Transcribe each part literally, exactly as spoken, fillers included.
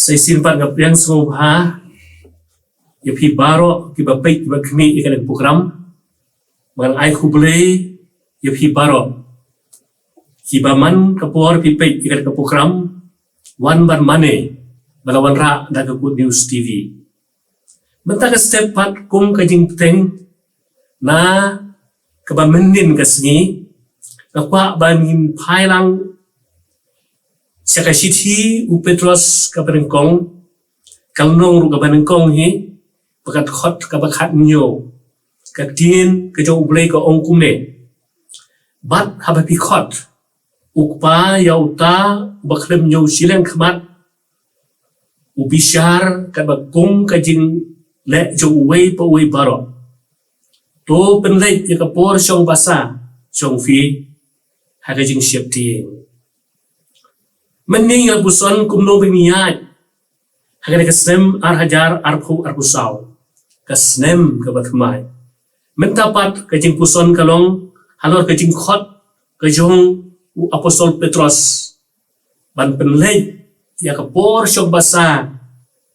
Sa shisien pat nga pdiang sngewbha ïa phi baroh kiba peit kiba khmih ïa kane ka program. Ba ngan ai khublei ïa phi baroh kiba man ka por phi peit ïa kane ka program, wan ban mane ba la wanrah da ka Good News T V. Mynta ka step pat kum ka jingpynteng na kaba mynnin ka sngi, nga kwah ba ngin phai lang sha ka shithi u Petros kaba nyngkong, ka lynnong ruh kaba nyngkong hi, bad ka dkhot kaba khathynñiew. Ka ktien ka jong U Blei ka ong kumne: Bad haba phi khot, u Kpa ïa uta uba khlem ñiew shiliang khmat u bishar katba kum ka jingleh jong uwei pa uwei baroh. To pynleit ïa ka por shong basa jong phi ha ka jingsheptieng. Mynne nga la puson kumno ba ngin ïaid ha kane ka snem ar hajar arphew arphew saw, ka snem kaba thymmai. Mynta pat ka jingpuson ka long halor ka jingkhot ka jong u Apostol Petros ban pynleit ïa ka por shong basa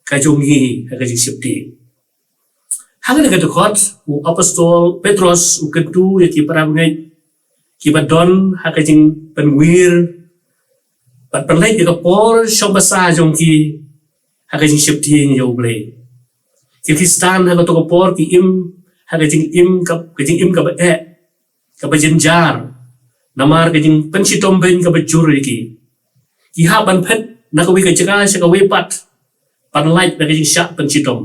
ka jong ngi ha ka jingsheptieng. Ha kane ka dkhot u Apostol Petros u kyntu ïa ki para bangeit kiba don ha ka jingpynwir bad pynleit ïa ka por shong basa jong ki ha ka jingsheptieng ïa U Blei. Ki Khristan ha kato ka por ki im ha ka jingim ka, ka jingim kaba eh, kaba jynjar, namar ka jingpynshitom beiñ kaba jur ïa ki. Ki hap ban phet na kawei ka jaka sha kawei pat ban lait na ka jingshah pynshitom.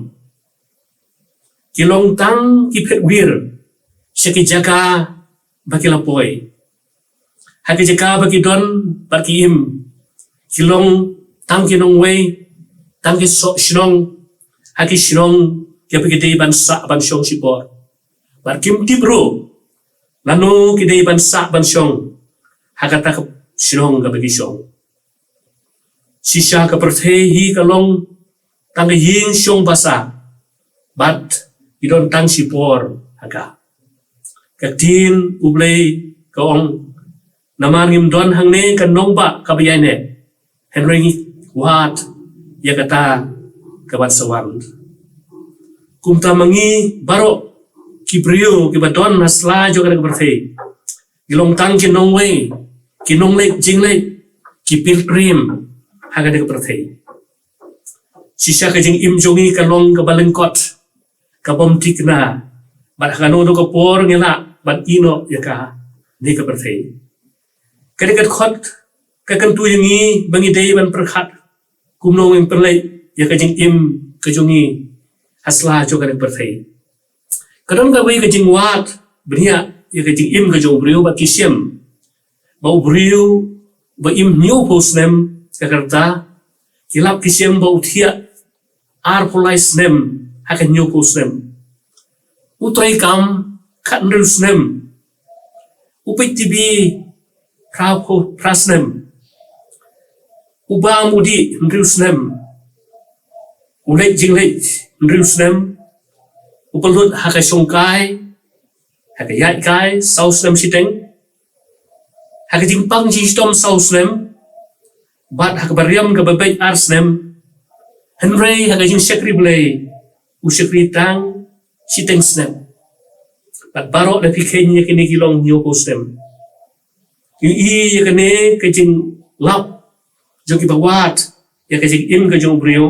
Ki long tang ki phet wir sha ki jaka ba ki la poi. Ha ki jaka ba ki don bad ki im, ki long tang ki nongwei, tang ki soh shnong ha ki shnong kiba ki dei ban sah ban shong shipor. Bad kim tip ruh lano ki dei ban sah ban shong ha kata ka shnong kaba ki shong. Shisha ka pyrthei hi ka long tang ka ïing shong basa bad ki don tang shipor ha ka. Ka ktien U Blei ka ong, namar ngim don hangne ka nongbah kaba ïaineh, hynrei ngi wad ïa kata kaban sa wan. Kumta ma ngi baroh ki briew kiba don ha sla jong kane ka pyrthei, ngi long tang ki nongwei, ki nongleit jingleit, ki pilgrim ha kane ka pyrthei. Shisha ka jingim jong ngi ka long kaba lyngkot, ka bym thikna, bad ha kano kano ka por ngi lah ban ïeh noh ïa kane ka pyrthei. Kane ka dkhot ka kyntu ïa ngi ba ngi dei ban pyrkhat kumno ngin pynleit ïa ka jingim ka jong ngi ha sla jong kane ka pyrthei. Ka don kawei ka jingwad bniah ïa ka jingim ka jong u briew bad ki shem ba u briew ba im hynñiewphew snem, ka kyrta ki lap ki shem ba u thiah arphew lai snem ha ka hynñiewphew snem. U trei kam khathynriew snem. U peit T V phraphew phra snem. U bam u dih hynriew snem. U leit jingleit hynriew snem. U pynlut ha ka shongkai, ha ka ïaid kai saw snem shiteng. Ha ka jingpang jingshitom saw snem. Bad ha kaba riam kaba beit ar snem. Hynrei ha ka jingshakri Blei u shakri tang shiteng snem. Bad baroh lada phi kheiñ ïa kine ki long hynñiewphew snem. Ïohi ïa kane ka jinglap jong kiba wad ïa ka jingim ka jong u briew.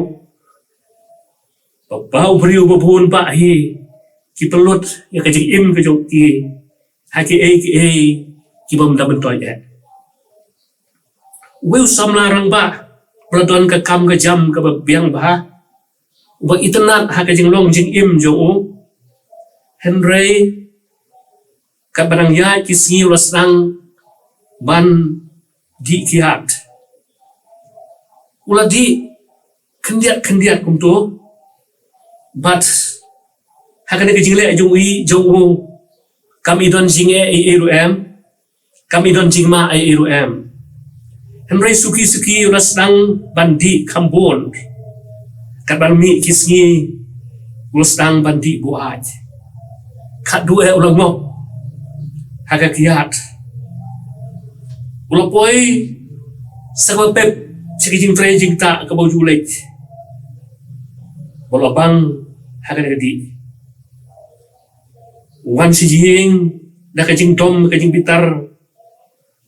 Ba, ba u briew ba bun bah hi ki pynlut ïa ka jingim ka jong ki ha kiei kiei ki bym da myntoi eh. Uwei u samla rangbah uba la don ka kam ka jam kaba biang bha, uba itynnad ha ka jinglong jingim jong u. Hynrei katba nang ïaid ki sngi u la sdang ban dih kiad. U la dih khyndiat khyndiat kumto. Bad ha kane ka jingleh jong u, jong u, kam i don jingeh ei ei ruh em, kam i don jingma ei ei ruh em. Hynrei suki suki u la sdang ban dih kham bun. Katba mih ki sngi u la sdang ban dih buaid. Khatduh eh u la ngop ha ka kiad. U la poi sa kaba pep sha ka jingtrei jingktah kaba u ju leit. ba la bang ha kane ka dih. Wan sha ïing da ka jingdom ka jingbitar,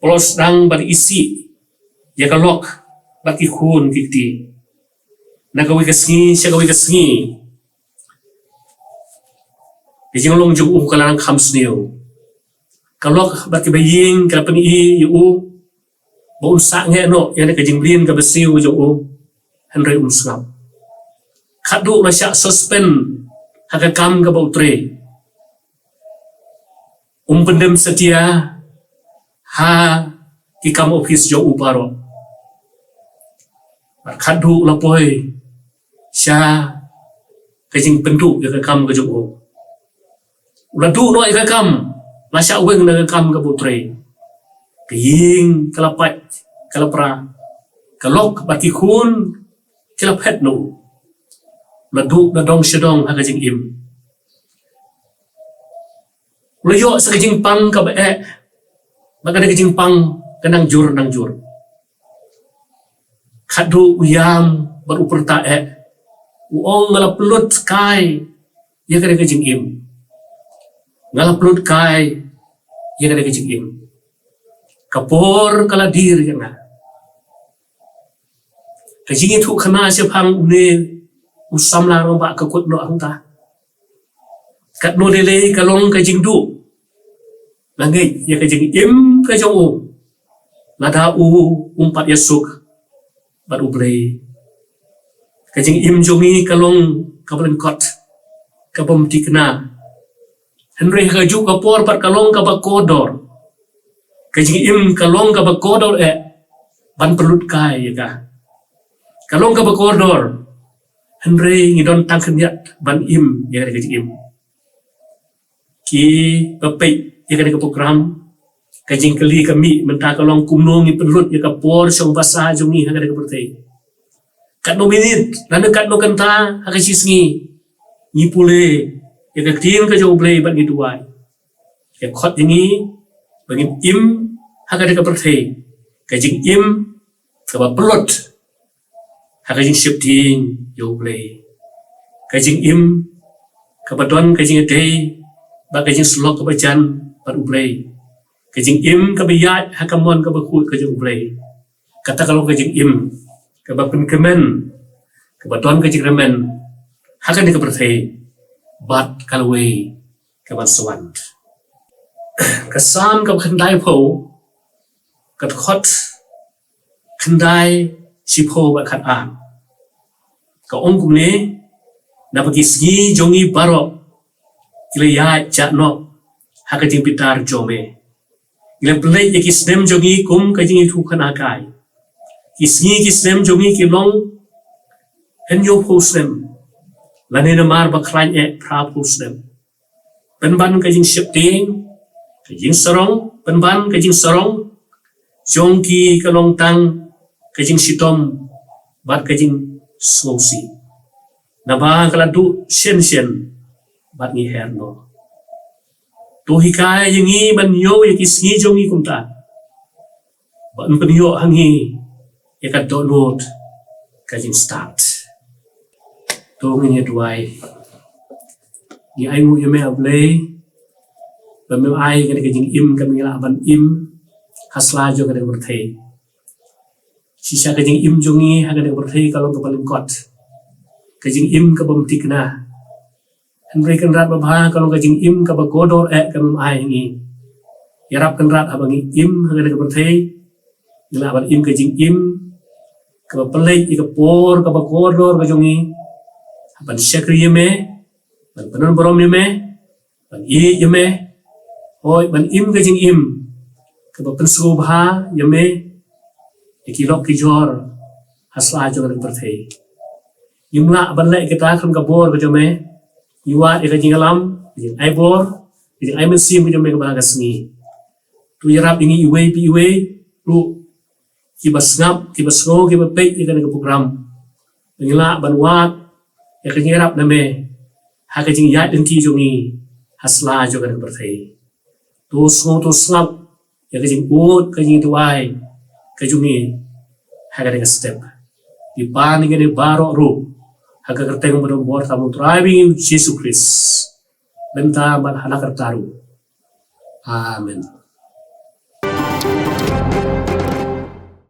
ba la sdang ban isih ïa ka lok bad ki khun ki kti. Na kawei ka sngi sha kawei ka sngi, ka jinglong jong u ka la nang kham sniew. Ka lok bad kiba ïeng ka la pyni ïa u ba un sah ngeh noh ïa ka jingmlien kaba sniew jong u, hynrei um sngap. Khatduh la shah suspend ha ka kam kaba u trei. Um pyndem satia ha ki kam ophis jong u baroh. Bad khatduh la poi sha ka jingpynduh ïa ka kam ka jong u. U la duh noh ïa ka kam, la shah weng na ka kam kaba u trei. Ka ïing ka la pait, ka la pra, ka lok bad ki khun ki la phet noh. U la duh na dong sha dong ha ka jingim. U la ïoh sa ka jingpang kaba eh, bad kane ka jingpang ka nang jur nang jur. Khatduh u ïam bad u pyrta eh, u ong, nga la pynlut kai ïa kane ka jingim. Nga la pynlut kai ïa kane ka jingim. Ka por ka la dier ïa nga. Ka jingïathuhkhana shaphang une u samla rangbah ka kut noh hangta. Katno lei lei ka long ka jingduh. Nga ngeit ïa ka jingim ka jong u, lada u um pat ïasuk bad U Blei. Ka jingim jong ngi ka long kaba lyngkot, ka bym thikna. Hynrei ha kajuh ka por pat ka long kaba kordor. Ka jingim ka long kaba kordor eh ban pynlut kai ïa ka. Ka long kaba kordor. Hynrei ngi don tang khyndiat ban im ïa ka jingim. Kiba peit ïa kane ka program, ka jingkylli ka mih mynta ka long, kumno ngin pynlut ïa ka por shong basa jong ngi ha kane ka pyrthei. Katno minit lane katno kynta ha ka shi sngi ngi pule ïa ka ktien ka jong U Blei bad ngi duwai. Ka khot ïa ngi ba ngin im ha kane ka pyrthei ka jingim kaba pynlut ha ka jingsheptieng ïa U Blei. Ka jingim kaba don ka jingïadei bad ka jingsyllok kaba jan bad U Blei. Ka jingim kaba ïaid ha ka mon kaba khuid ka jong U Blei. Kata ka long ka jingim kaba pynkmen, kaba don ka jingkyrmen ha kane ka pyrthei bad ka lawei kaban sa wan. Ka Salm kaba khyndaiphew, ka dkhot khyndai, shiphew bad khatar, ka ong kumne: Naba ki sngi jong ngi baroh ki la ïaid jah noh ha ka jingbitar jong me. Ngi la pynleit ïa ki snem jong ngi kum ka jingïathuhkhana kai. Ki sngi ki snem jong ngi ki long hynñiewphew snem, lane namar ba khlaiñ eh phraphew snem. Pynban ka jingsheptieng, ka jingsarong, pynban ka jingsarong jong ki ka long tang ka jingshitom bad ka jingsngewsih. Naba ka la duh shen shen bad ngi her noh. To hikai ïa ngi ban ïoh ïa ki sngi jong ngi kumta, ban pynïoh ha ngi ïa ka dohnud ka jingstad. To ngin ïa duwai. Ngi ainguh ïa me, A Blei, ba me ai kane ka jingim kaba ngi lah ban im ha sla jong kane ka pyrthei. Shisha ka jingim jong ngi ha kane ka pyrthei ka long kaba lyngkot, ka jingim kaba ym thikna. Hynrei Kynrad babha, ka long ka jingim kaba kordor eh kaba me ai ha ngi. Ïarap Kynrad, haba ngi im ha kane ka pyrthei, ngi lah ban im ka jingim kaba pynleit ïa ka por kaba kordor ka jong ngi ban shakri ïa me, ban pynbun burom ïa me, ban ïeit ïa me. Hooid, ban im ka jingim kaba pynsngewbha ïa me, ïa ki lok ki jor ha sla jong kane ka pyrthei. Ngim lah ban leh kita khlem ka bor ka jong me. Ngi wad ïa ka jingïalam, ka jingai bor, ka jingai mynsiem ka jong me kaba ha ka sngi. To ïarap ïa ngi iwei pa iwei ruh, kiba sngap, kiba sngew, kiba peit ïa kane ka program, ba ngin lah ban wad ïa ka jingïarap na me ha ka jingïaid lynti jong ngi ha sla jong kane ka pyrthei. To sngew, to sngap ïa ka jingud, ka jingduwai ka jong ngi ha kane ka step. Ngi pan ïa kane baroh ruh ha ka kyrteng ba don bor tang U Trai ba ïeit Jisu Khrist, mynta bad ha la karta ruh. Amen.